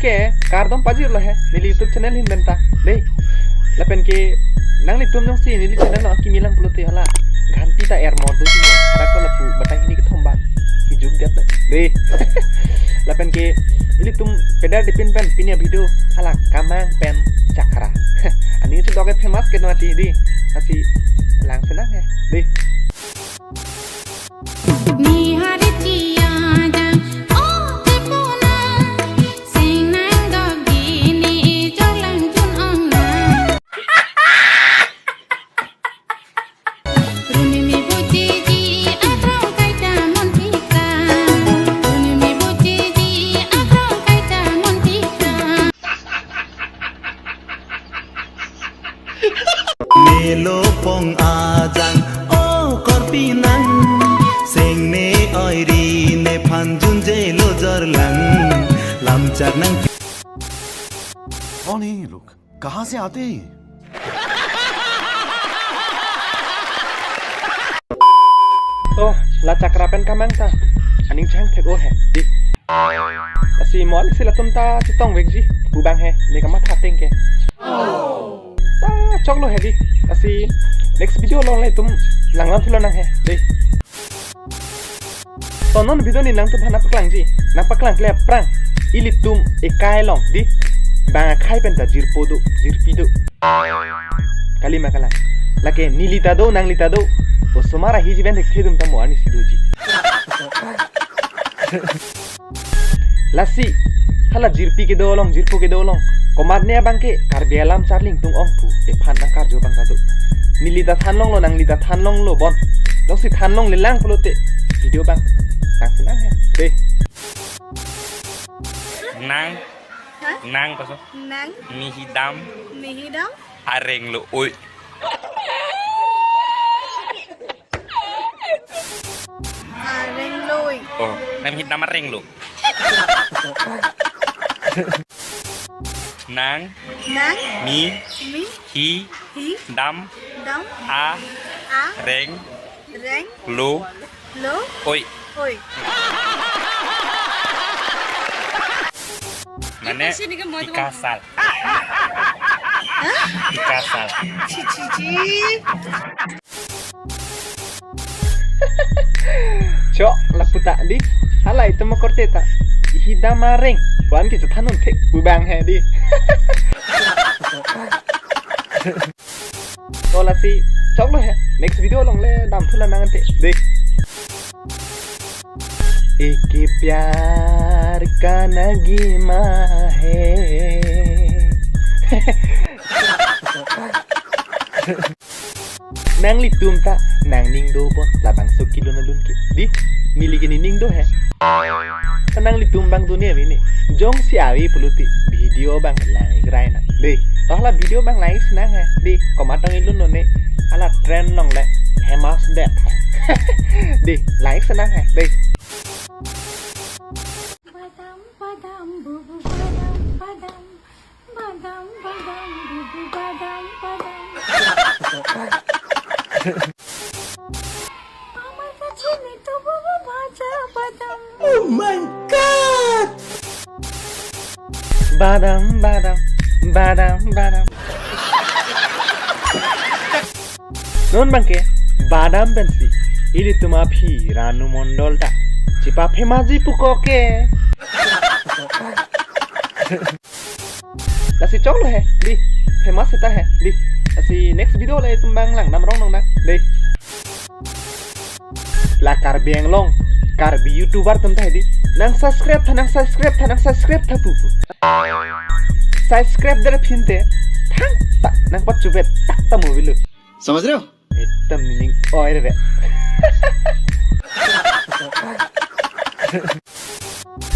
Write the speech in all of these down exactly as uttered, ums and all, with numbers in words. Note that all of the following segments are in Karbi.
Ke, kardom pajirlo he, neli YouTube channel ahin penta. Dei. Lapen ke, nanglitum jongsi neli channel along akimi lang pulote hala ghanti ta er mor do si. Hara ko lapu batai hini kethom bang. Hijuk det na. Dei. Lapen ke, nelitum pedar dipin pen pini avideo hala kamang pen chakra. Aning chedok ke famous ke no ati dei. Lasi langsenang he. Dei. Ni hari tia jang, oh, tipuna, sing nang dogi ni ijok lang jun ong na. Runi mi buji ji, abrong kaita mon tika. Runi mi buji ji, abrong kaita mon tika. Melo pong ajang, oh, korpi nang. Seng ne oi ri nephan junje lo jorlang. Lamchak nang. कौन है ये लोग? कहाँ से आते हैं ये? Oh, la chakra pen kamang ta. Aning chang thek o he, dei. Lasi mo isi latum ta chetong vekji. Pu bang he, ne kamatha ateng ke. Ta choklo he dei. Lasi next video along le itum langlam thulo nang he, dei. To non video ni nangtum aphan nangpaklangji, nangpaklang kle aphrang. Ilitum ekai along dei. Bang akhei pen ta jirpo do, jirpi do. Kali ma kalang. Lake neli ta do, nangli ta do. Osomar ahiji pen thekthe atum ta mo arnisi doji. Lasi, hala jirpi kedo along, jirpo kedo along. Komatne abang ke Karbi alam charli ingtung ong pu, ephan nangkarju abang ta do. Neli ta than longlo, nangli ta than longlo bon. Jongsi than longle lang pulote video abang langsenang he. Dei. Nang. Hah? Nang koso. Nang. Nihi dam. Nihi dam. Areng lo oi. Areng loi. Oh, nang hi dam areng lo. Nang. Nang. Mi. Mi. Hi. Hi. Dam. Dam. A. A. Reng. Reng. Lo. Lo. Oi. Oi. Mane, sini ke mo tika sal. Hah? Tika sal. Chi, chi, chi. Chok, lapu ta dei. Hala itum akorte ta. Hi dam areng. Wan ke chethan un thek pu bang he dei. To lasi choklo he. Next video along le dam thulo nang ante. Dei. Eke pyar ka nagima hai. Nanglitum ta nangning do bon labangso kelun alun ke. Dei, neli ke nening do he. Ta nanglitum abang do ne ave ne. Jongsi ave pulote video abang lang-ik rai nang. Dei, to hala video abang lang-ik sinang he. Dei, komat tong ilun lo ne. Hala trend along le famous det. Dei, lang-ik sinang he. Dei. Badam, badam, bubu, badam, badam. Badam, badam, bubu, badam, badam. Amar kachini tu bubu bhaja badam. Oh my God! Badam, badam, badam, badam. Non abang ke, badam pensi ilitum aphi Ranu Mondol ta chepa famous ji pu ko ke. Lasi choklo he, dei, famous seta he, dei. Lasi next video le itum abang langdam rong nang na, dei. La Karbi Anglong, Karbi YouTuber atum ta he dei. Nang subscribe tha, nang subscribe tha, nang subscribe tha pu pu. Subscribe det phin te, thang ta, nang pachuvet tak ta mo avelo. समझ रहे हो? Ekdom nening oi re.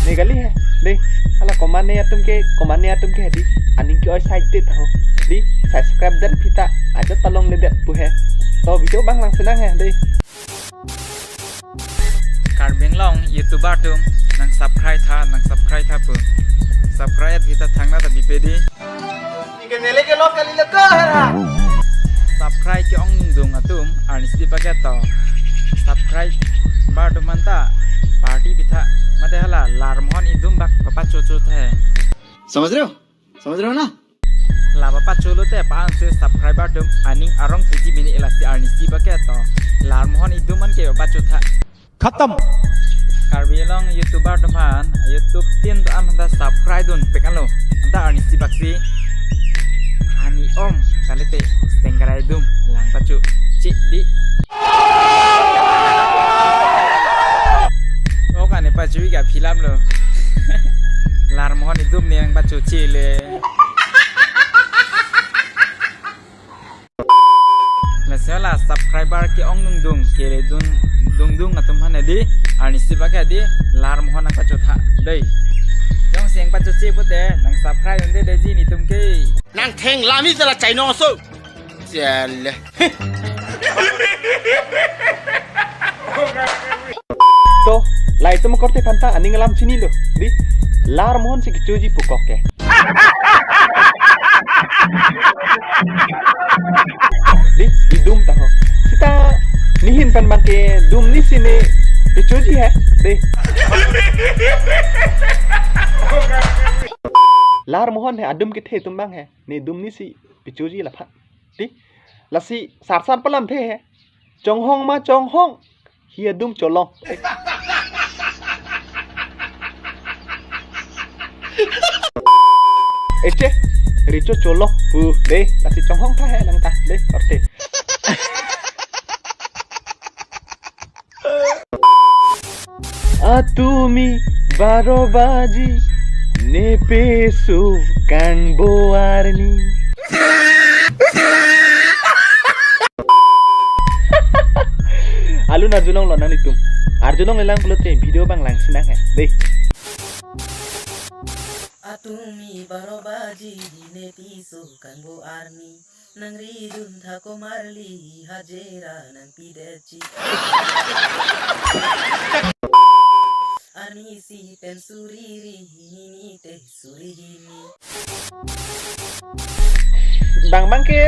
Ne kali he, dei. Hala komatne atum ke, komatne atum ke he dei. Aning ke-oi sai det ho. Dei, subscribe det phi ta. Ajat ta longle det pu he. To video abang lang sinang he, dei. Karbi Anglong YouTuber atum nang subscribe tha, nang subscribe tha pu. Subscribe phi ta thangta ta bipe dei. Ikan lele ke lo kali leka hera. Subscribe ke-ongdung atum arnisi paket to. Subscriber atum anta party pitha mate hala larmohon idum bak papachocho the. समझ रहे हो? समझ रहे हो ना? Laba pacho lote pa-ansi subscriber atum aning arong tiji mini elasti arnisi bake to. Larmohon idum an ke pacho tha. खत्म। Karbi Anglong YouTuber atum aphan YouTube tin to an ta subscribe dun peklo. Anta arnisi baksi. Ani om kalite sengkrai dum lang pacho. Chik di. O kani pacho ka film lo. Larmohon idum ne ang pacho chile. Lasi la subscriber ke-ong dungdung, kele dun dungdung atum aphan di, arnisi bake di, Larmohon nang pacho tha dei. Jongsi nang pacho che pute, nang subscribe dunde dei ji netum ke. Nang theng lami jala chaino so. Chale. To, la itum korte aphan ta aning alam chinilo. Di, Larmohon si kechoji pukok ke. Di, idum ta ho. Sita nehin pen bang ke dum ni si ne kechoji he. Di. Larmohon he adum kethe atum bang he. Ne dum ni si kechoji lapha. Di, lasi sarsar palam the he. Chonghong ma chonghong. Hi adum cholong. Eche, richo cholong pu dei, lasi chonghong tha he nang ta dei, orte. Atumi baro baji ne peso kangbo arni. Alun arjulong lo nang netum. Arjulong lelang pulote video bang lang sinang he. Dei. Atumi baro baji ne peso kangbo arni. Nang ridun tha komarli hajera nang pidetji. Arnisi pen suri ri hini te suri hini. Bang bang ke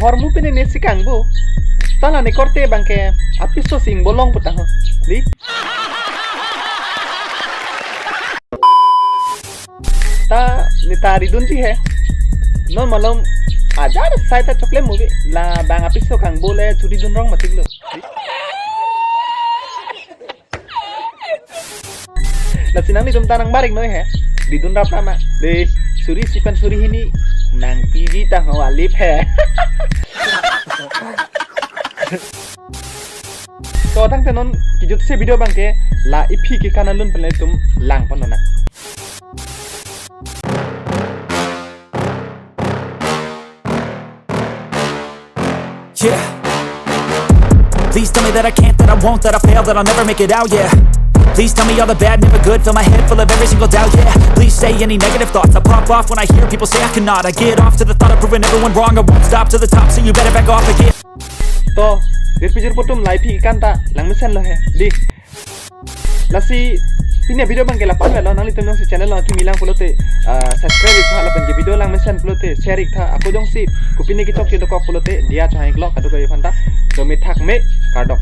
hormu pine ne si kangbo. Tala ne korte bang ke apiso sing bolong putang ho. Di? Ta ne ta ridunji he. Non malom ajar sai ta chokle movie. La bang apiso kangbo le churi dun rong matik lo. Lasi nang netum ta nang barik noi he. Ridun rap nama. Dei, suri si pen suri hini. Nang piji ta ho alip he. To tangte non kejut si video bang ke la iphi ke kanal alun pen le itum lang pon nang. Yeah. Please tell me that I can't, that I won't, that I fail, that I'll never make it out, yeah. Please tell me all the bad, never good, fill my head full of every single doubt, yeah. Please say any negative thoughts, I pop off when I hear people say I cannot. I get off to the thought of proving everyone wrong, I won't stop to the top, so you better back off again. To, dir pijir pu atum la iphi kan ta lang mesen lo he. Di. Lasi pini video bang ke lapu-an lo, nang netum jongsi channel along kimi lang pulote, ah, subscribe ik tha lapen ke video lang mesen pulote share ik tha. Ako jongsi kopine kechokche dokok pulote diya chahang ik lo kadokave aphan ta. Domi thak me kardom.